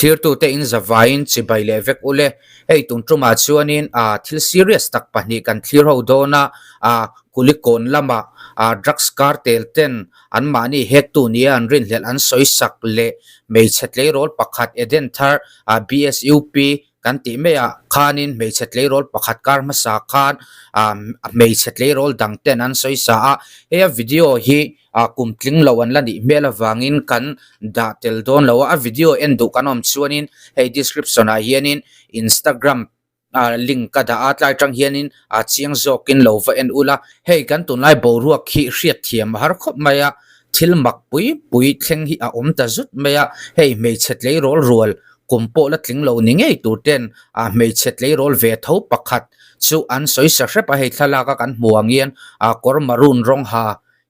Thlirtute in zavaiin chibai leh vek ule. Hei tun tumah chuanin ah thil serious tak pahnih kan thlir ho dawn a, ah Kulikawn lama ah drugs cartel ten anmahni hektu nia an rinhlelh an sawi sak leh hmeichhe tleirawl pakhat Edenthar ah BSUP Kan tih maiah khanin hmeichhe tleirawl pakhat kar hmasa khan ah hmeichhe tleirawl dang ten an sawi sa a, heia video hi ah kum tling lo an la nih hmel avangin kan dah tel dawn lo a, a video en duh kan awm chuanin hei description ah hianin Instagram ah link ka dah a, tlai tang hianin ah chiang zawkin lo va en ula, hei kan tunlai boruak hi hriatthiam a har khawp mai a, thil mak pui pui thleng hi a awm ta zut mai a, hei hmeichhe tleirawl rual Kum pawh la tling lo ni ngei tur ten a hmeichhe tleirawl ve tho pakhat chu an sawi sa hrep a, hei thlalak a kan hmu ang hian a kawr maroon rawng ha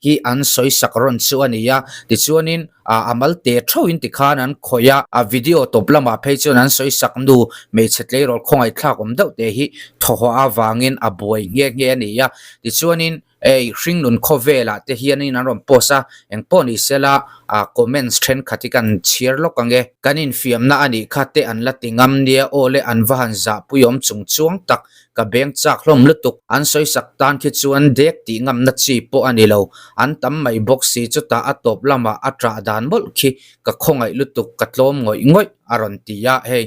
hi an sawi sak rawn chu a ni a, tichuanin a a mal te theuhin tikhan an khawih a, a video tawp lamah phei chuan an sawi sak nu hmeichhe tleirawl khawngaih thlak awm deuh te hi thawhawh avangin a buai nghe nghe a ni a, tichuanin Hei hringnun khawvelah te hianin an rawn post a, engpawh ni sela ah comments thenkhat hi kan chhiar lawk ang e. Kan infiamna a nih kha te an la ti ngam nia aw le an va han zahpui awm chung chuang tak ka beng chak hlawm lutuk. An sawi sak tan khi chuan dek tih ngamna chi pawh a ni lo, an tam mai bawk si chutah a tawp lamah a ṭah dan mawlh khi ka khawngaih lutuk ka tlawm ngawih ngawih a rawn ti a, hei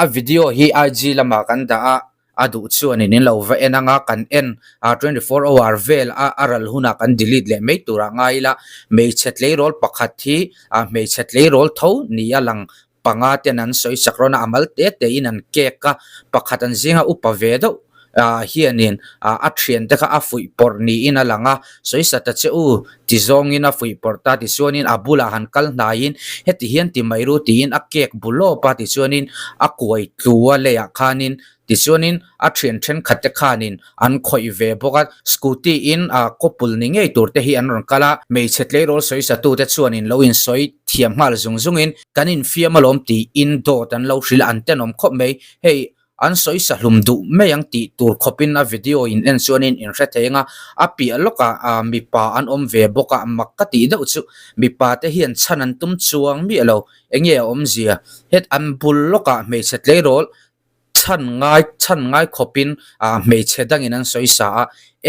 a video hi IG lamah kan dah a. A duh chuan in lo va en anga kan en a 24 hour vel a a ral hunah kan delete leh mai turah ngai ila hmeichhe tleirawl pakhat hi a hmeichhe tleirawl tho ni a lang panga ten an sawi sak rawn a a mal te te in an kek a pakhat an zinga upa ve deuh ah hianin ah a thian te kha a fuih pawrh niin a lang a sawi sa ta che u ti zawngin a fuih pawrh ta tichuanin a bulah han kal hnaiin heti hian ti mai ru tiin a cake bu lawp a tichuanin a kuai tlu a leiah khanin tichuanin a thian thenkhat te khanin an khawih ve bawk a scooty in ah kawpul ni ngei tur te hi an rawn kal a hmeichhe tleirawl sawi sa tu te chuanin lo insawi thiam nghal zung zungin kan infiam alawm tiin dawt an lo hrilh a an tenawm khawp mai hei An sawi sa hlum duh mai ang tih tur khawpin a video in en chuanin in hre thei anga a piah lawkah ah mipa an awm ve bawk a, mak ka tih deuh chu mipa te hian chhan an tum chuang miah lo, enge a awmzia? Het an bul lawkah hmeichhe tleirawl chhan ngai chhan ngai khawpin ah hmeichhe dangin an sawi sa a,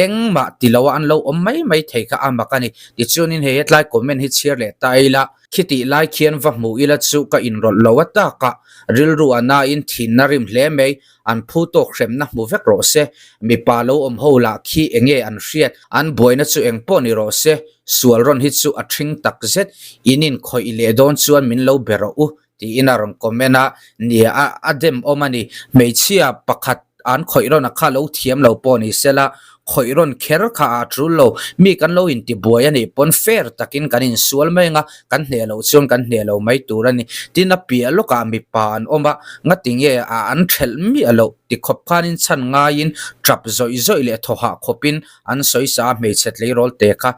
engmah ti loa an lo awm mai mai thei kha a mak a ni. Tichuanin hei hetlai comment hi chhiar leh ta ila. Khitih lai khian va hmuh ila chu ka inrawlh lo a tak a, rilru a nain thinna rim hle mai, an phu tawk hremna hmu vek rawh se, mipa lo awm ho lah khi enge an hriat, an buaina chu eng pawh ni rawh se, sual rawn hi chu a ṭhing tak zet, in inkhawih leh dawn chuan min lo be rawh u tiin a rawn comment a, nia a a dem awm a ni, hmeichhia pakhat an khawih rawn a kha lo thiam lo pawh ni sela, khawih rawn kher kha a tul lo, mi kan lo inti buai a nih pawn fair takin kan insual mai anga kan hneh loh chuan kan hneh lo mai tur a ni. Tin a piah lawkah mipa an awm a, ngati nge a an thelh miah loh ti khawp khanin chhan ngaiin tap zawih zawih leh thaw hah khawpin an sawi sa a hmeichhe tleirawl te kha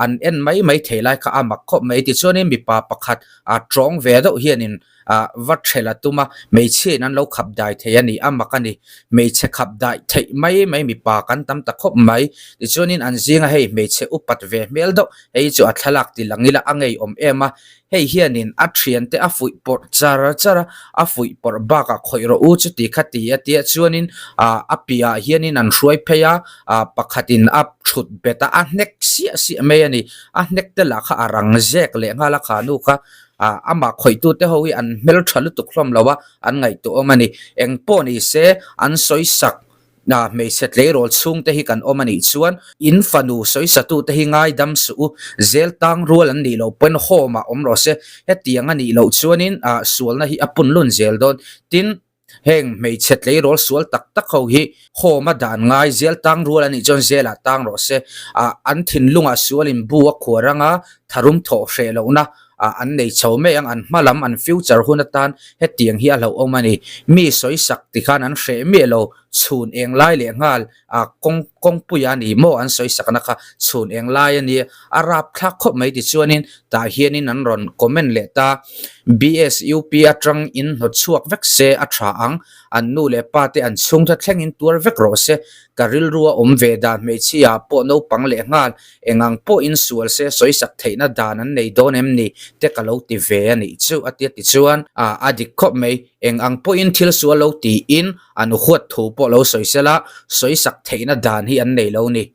an en mai mai thei lai kha a mak khawp mai. Tichuanin mipa pakhat a tawng ve deuh hianin ah va thelh a tum a, hmeichhia in an lo khap dai thei a ni, a mak a ni. Hmeichhe khap dai theih mai mai mipa kan tam ta khawp mai. Tichuanin an zinga hei hmeichhe upat ve hmel deuh, hei chu a thlalak ti lang ila a ngeiawm em a, hei hianin a thiante a fuih pawrh char char a, a fuih pawrh bakah khawih rawh u chuti kha ti a tia chuanin ah a piahah hianin an hruai phei a, ah pakhatin a thut bet a, a hnek siah siah mai a ni. A hnek te lah kha a rang zek leh nghal a khanu kha. Ah amah khawihtute ho hi an hmeltha lutuk hlawm lo a, an ngaihtuah awm a ni. Eng pawh ni se an sawi sak ah hmeichhe tleirawl chhungte hi kan awm a nih chuan in fanu sawi satute hi ngaidam suh u, zel tang rual an nih loh pawn home ah awm rawh se. Hetiang a nih loh chuanin ah sualna hi a pun lun zel dawn. Tin. Heng hmeichhe tleirawl sual tak tak ho hi home a dan ngai zel tang rual a nih chuan zelah tang rawh se. Ah an thinlungah sualin bu a khuar anga tharum thawh hreh lohna ah an nei chho mai ang, an hma lam an future hun atan hetiang hi a hlauhawm a ni. Mi sawi sak tikhan an hreh miah lo. Chhun eng lai leh nghal a kawng kawngpuia a ni maw an sawi sakna kha chhun eng lai a nia a rapthlak khawp mai tichuanin tah hianin an rawn comment leh ta BSUP atang in hnawt chhuak vek se a tha ang an nu leh pa te an chhungte thlengin tuar vek rawh se ka rilru a awm ve dan hmeichhia ah pawh naupang leh nghal Engang pawhin sual se sawisak theihna dan an nei dawn em ni te ka lo ti ve a nih chu a tia tichuan a a dik khawp mai. Eng ang pawhin thil sual lo tiin an huat thu pawh lo sawi sela sawisak theihna dan hi an nei lo ni.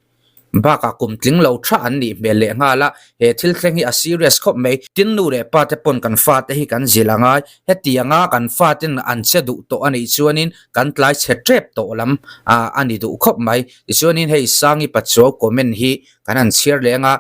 Bakah kum tling lo tha an nih hmel leh nghal a, he thil thleng hi a serious khawp mai. Tin nu leh pa te pawn kan fate hi kan zilh a ngai. Hetianga kan faten an che duh tawh a nih chuanin kan tlai chhe tep tawh lam a ni duh khawp mai. Tichuanin hei Sangi Pachuau comment hi kan han chhiar leng a,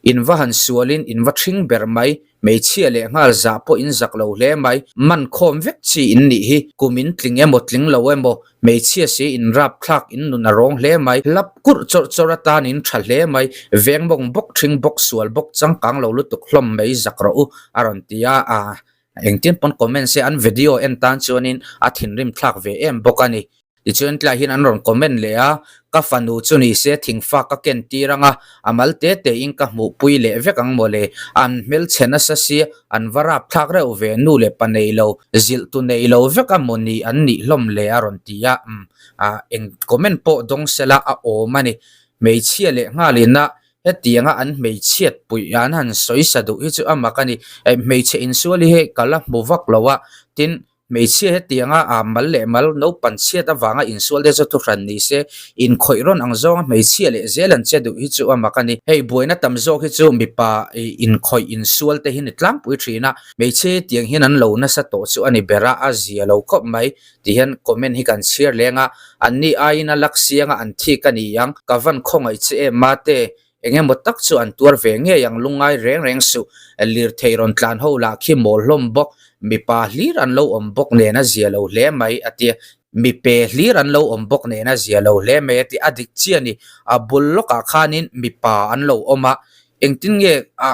In va han sualin in va thring ber mai, hmeichhia leh nghal zah pawh in zak lo hle mai, man khawm vek chi in nih hi, kum in tling emaw tling lo emaw, hmeichhia si in rap thlak in nun a rawng hle mai, hlap kurh chawrh chawrh atan in tha hle mai, veng mawng bawk thring bawk sual bawk changkang lo lutuk hlawm mai zak rawh u a rawn ti a, aa engtin pawn comment se an video en tan chuanin a thinrim thlak ve em bawk a ni. Tichuan tlaiah hian an rawn comment leh a, ka fanu chu ni se thingfa ka ken tir ang a, a mal te te in ka hmuh pui leh vek ang mawle, an hmelchhe nasa si, an va rap thlak reuh ve, nu leh pa nei lo, zilh tu nei lo vek a maw ni an nih hlawm le a rawn ti a, umm ah eng comment pawh dawng sela a awm a ni, hmeichhia leh nghalin a Hetianga an hmeichhiat puih an han sawi sa duh hi chu a mak a ni, hmeichhe insual hi hei ka la hmu vak lo a, tin Hmeichhia hetianga a mal leh mal naupan chhiat avanga insual te chu thuhran ni se, inkhawih rawn ang zawnga hmeichhia leh zel an che duh hi chu a mak a ni. Hei buaina tam zawk hi chu mipa inkhawih insual te hi ni tlangpui thin a, hmeichhia hetiang hian an lo nasa tawh chu a ni ber a, a zia lo khawp mai ti hian comment hi kan chhiar leng a, anni aiin a lak sianga an thik a ni ang, ka van khawngaih che em mate, Eng emaw tak chu an tuar ve ngei ang lungngai reng reng suh. Lirthei rawn tlan ho lah khi mawl hlawm bawk, mipa hlir an lo awm bawk nen a zia lo hle mai a ti. Mipe hlir an lo awm bawk nen a zia lo hle mai a ti. A dik chiah a ni, a bul lawkah khanin mipa an lo awm a, engtin nge a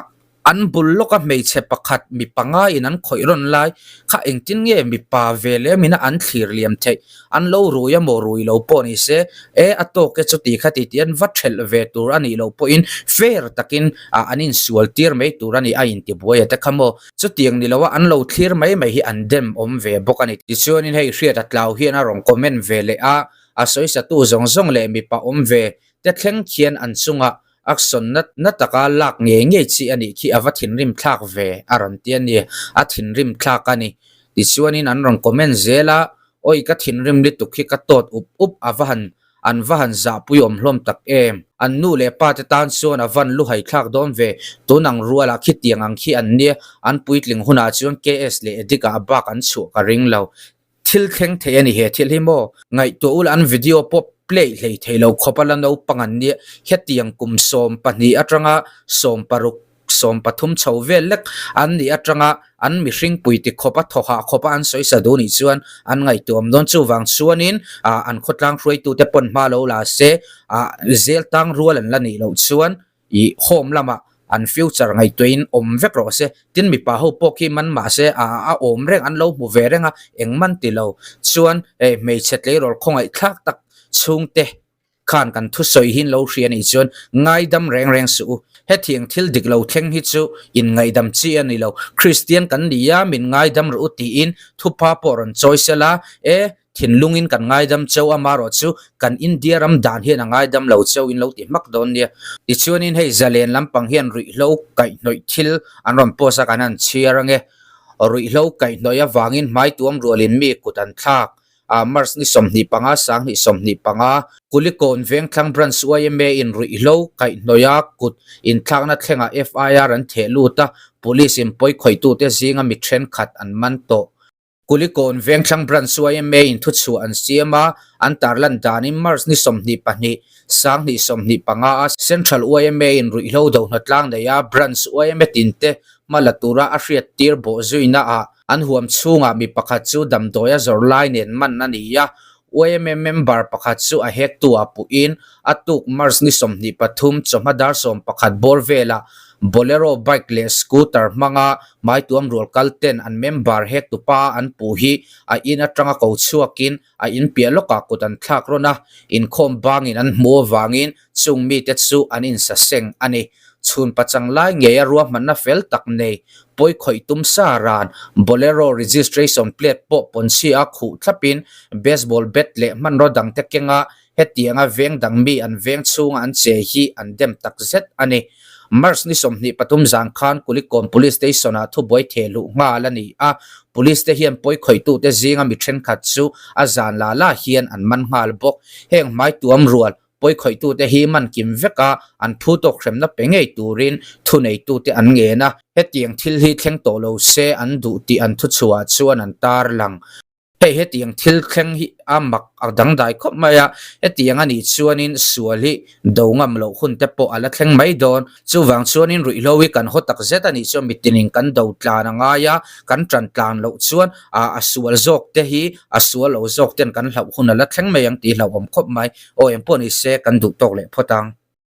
An bul lawka hmeichhe pakhat mi panga in an khawih rawn lai kha engtin nge mipa ve leh mina an thlir liam theih? An lo rui a maw rui lo pawh ni se, e a tawk e chuti kha ti tih an va thelh ve tur a nih loh pawhin fair takin an insual tir mai tur a ni a intibuai a te kha maw? Chutiang ni loa an lo thlir mai mai hi an dem awm ve bawk a ni. Tichuanin hei hriat a tlau hian a rawn comment ve leh a, a sawisatu zawng zawng leh mipa awm ve te thleng khian an chungah Action na na taka lak ngei ngei chi a nih khi a va thinrim thlak ve a rawn ti a ni, a thinrim thlak a ni. Tichuanin an rawn comment zel a, Awi ka thinrim lutuk hi ka tawt up up a va han an va han zahpui awm hlawm tak em. An nu leh pa te tan chuan a van luhai thlak dawn ve, tun ang rualah khitiang ang khi an nia, an puitling hunah chuan KS leh Addict ah bak an chhuah ka ring lo. Thil thleng thei a ni he thil hi maw? Ngaihtuah ula an video pawh play hlei thei lo khawp a la naupang an nia. Hetiang kum 12 atanga 16, 13 chho vel lek an nih atanga an mihring pui ti khawp a thaw hah khawp a an sawi sa duh nih chuan an ngaihtuah awm dawn. Chuvang chuanin an khawtlang hruaitute pawn hma lo la se zel tang rual an la nih loh chuan I home lamah an future ngaihtuahin awm vek rawh se. Tin mipa ho pawh khi man mah se a a awm reng an lo hmu ve reng a, eng man ti lo. Chuan hei hmeichhe tleirawl khawngaih thlak tak chhungte khan kan thusawi hi lo hria nih chuan ngaidam reng reng suh u. Hetiang thil dik lo thleng hi chu in ngaihdam chi a ni lo. Kristian kan ni a, min ngaidam rawh u tiin thupha pawh rawn chawi sela e Thinlungin kan ngaidam cheu amarawh chu kan India ram dan hian a ngaidam lo cheu in lo ti hmak dawn nia. Tichuanin hei zalen lampang hian ruihhlo kaihhnawih thil an rawn post a kan han chhiar ange. Ruihhlo kaihhnawih avangin hmaituam rualin mi kut an thlak a March ni 25 2025 Kulikawn Vengthlang Branch yma in ruihhlo kaihhnawih a kut inthlakna thlengah FIR an theh lut a, Police in pawikhawitute zinga mi thenkhat an man tawh. Kulikawn Vengthlang Branch yma in thuchhuah an siam a, an tarlan danin March ni 22, 2025 a Central yma in ruihhlo do hnatlang nei a Branch yma tinte hma la tura a hriattir bawh zuina ah an huam chhungah mi pakhat chu damdawi a zawrh lai nen man a ni a. Yma member pakhat chu a hektu ah puhin a tuk March ni 23 chawhma dar 11 bawr velah Bolero bike leh scooter hmanga hmaituam rual kal ten an member hektu pa an puh hi a in atanga ko chhuakin a in piah lawkah kut an thlak rawn a, inkhawm bangin an hmu avangin chung mite chu an insaseng a ni. Chhun pachang lai ngeia ruahmanna fel tak nei, pawi khawih tum sa ran, Bolero registration plate pawh pawnchhi a khuh thlapin baseball bat leh hmanraw dangte kenga hetianga veng dang mi an veng chhunga an che hi an dem tak zet a ni. March ni 23 zan khan Kulikawn Police Station-ah thubuai theh luh nghal a ni a, Police te hian pawi khawihtute zinga mi thenkhat chu a zan la la hian an man nghal bawk. Heng hmaituam rual pawi khawihtute hi man kim vek a, an phu tawk hremna pe ngei turin thuneitute an ngen a, hetiang thil hi thleng tawh lo se an duh tih an thuchhuah chuan an tarlang. Hei hetiang thil thleng hi a mak a dangdai khawp mai a, hetiang a nih chuanin sual hi do ngam loh hun te pawh a la thleng mai dawn. Chuvang chuanin ruihhlo hi kan haw tak zet a nih chuan mitinin kan do tlan a ngai a, kan tan tlan loh chuan a sual zawk te hi a sual lo zawk ten kan hlauh hun a la thleng mai ang tih hlauhawm khawp mai. Aw engpawh ni se kan duh tawk leh phawt ang.